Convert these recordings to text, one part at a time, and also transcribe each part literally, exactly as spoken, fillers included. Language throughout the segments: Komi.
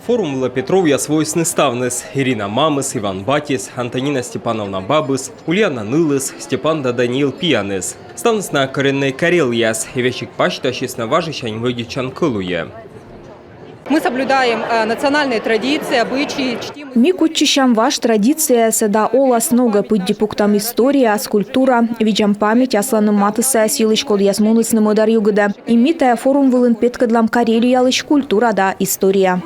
Форум вылӧ петровъяс воисны ставныс: Ирина мамыс, Иван батьыс, Антонина Степановна бабыс, Ульяна нылыс, Степан да Даниил пияныс. Ставныс на кореннӧй карелъяс, и весиг пасьтасисны важысянь мӧдӧдчан кӧлуйӧ. Мы соблюдаем э, национальные традиции, обычаи, чтим. Ми кутчысям важ традицияяссӧ да олас ногӧ, пыдди пуктам историяас, культура, видзам память асланым матыссаяс йылысь, кодъяс мунісны мӧдар югыдӧ. И ми тайӧ форум вылын петкӧдлам Карелиялысь культура да история.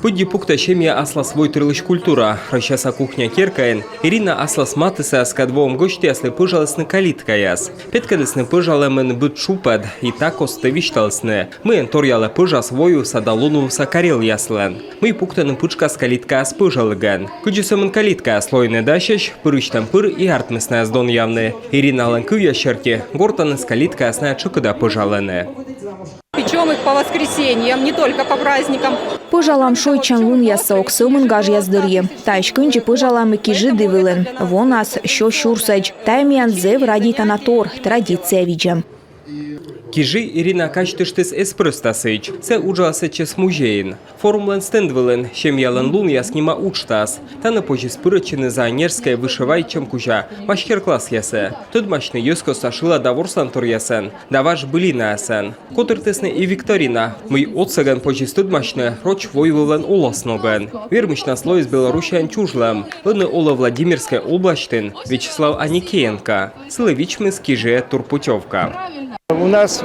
Пыдди пуктӧ семья аслас войтырлысь культура. Рӧсяса кухня керкаын Ирина аслас матыссаяскӧд воӧм гӧсьтъяслы пӧжалісны калиткаяс. Петкӧдісны пӧжалӧмын быд шупӧд, и та костӧ висьталісны, мыйӧн торъялӧ пӧжас войвывса да лунвывса карелъяслӧн. Мый пуктӧны пытшкас калиткаяс пӧжалігӧн. Кыдзи сӧмын калиткаяс лоины дасьӧсь, пырысьтӧм-пыр и артмис найӧс донъявны. Ириналӧн кывъяс серти, гортаныс калиткаяс найӧ тшӧкыда пӧжалӧны. Печем их по воскресеньям, не только по праздникам. Пӧжалам шойччан лунъяссӧ, ог сӧмын гажъяс дырйи. Таысь кындзи пӧжалам и кижи ді вылын. Вонас сё сюрсӧдз. Тайӧ миян зэв радейтана тор, традиция видзӧм. Кижи Ирина казьтыштіс эз прӧста сідз. Сійӧ уджалӧ сэтчӧс музейын. Форумлӧн стенд вылын «Семьялӧн лунъяс» нима уджтас. Тані позис пырӧдчыны заӧнерскӧй вышивайтчӧм кузя мастер-классъясӧ, тӧдмасьны йӧзкостса шылада ворсанторъясӧн да важ былинаясӧн. Котыртісны и викторина, мый отсӧгӧн позис тӧдмасьны роч войвывлӧн оласногӧн. Вермысьнас лоис Белоруссияын чужлӧм. Ӧні олӧ Владимирскӧй обласьтын Вячеслав Аникеенко. Сылы вичмис кижиӧ турпутёвка. У нас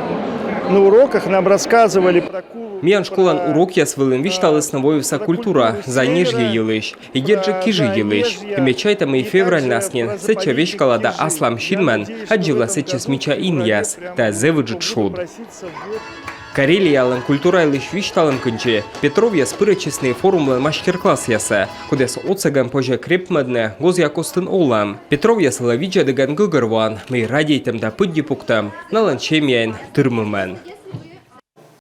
на уроках нам рассказывали про Кулу. Миян школаын урокъяс вылын висьталісны войвывса культура, Занежье йылысь, и дерт жӧ кижи йылысь. И ме чайта, мый февральнас нин сэтчӧ веськала да аслам синмӧн аддзывла сэтчӧс мича инъяс. Тайӧ зэв ыджыд шуд. Карелиялӧн культура йылысь висьталӧм кындзи петровъяс пырӧдчисны форумлӧн мастер-классъясӧ, кодъяс отсӧгӧн позьӧ крепмӧдны гозъя костын олӧм. Петровъяс вылӧ видзӧдігӧн гӧгӧрвоан, мый радейтӧм да пыдди пуктӧм налӧн семьяын тырмымӧн.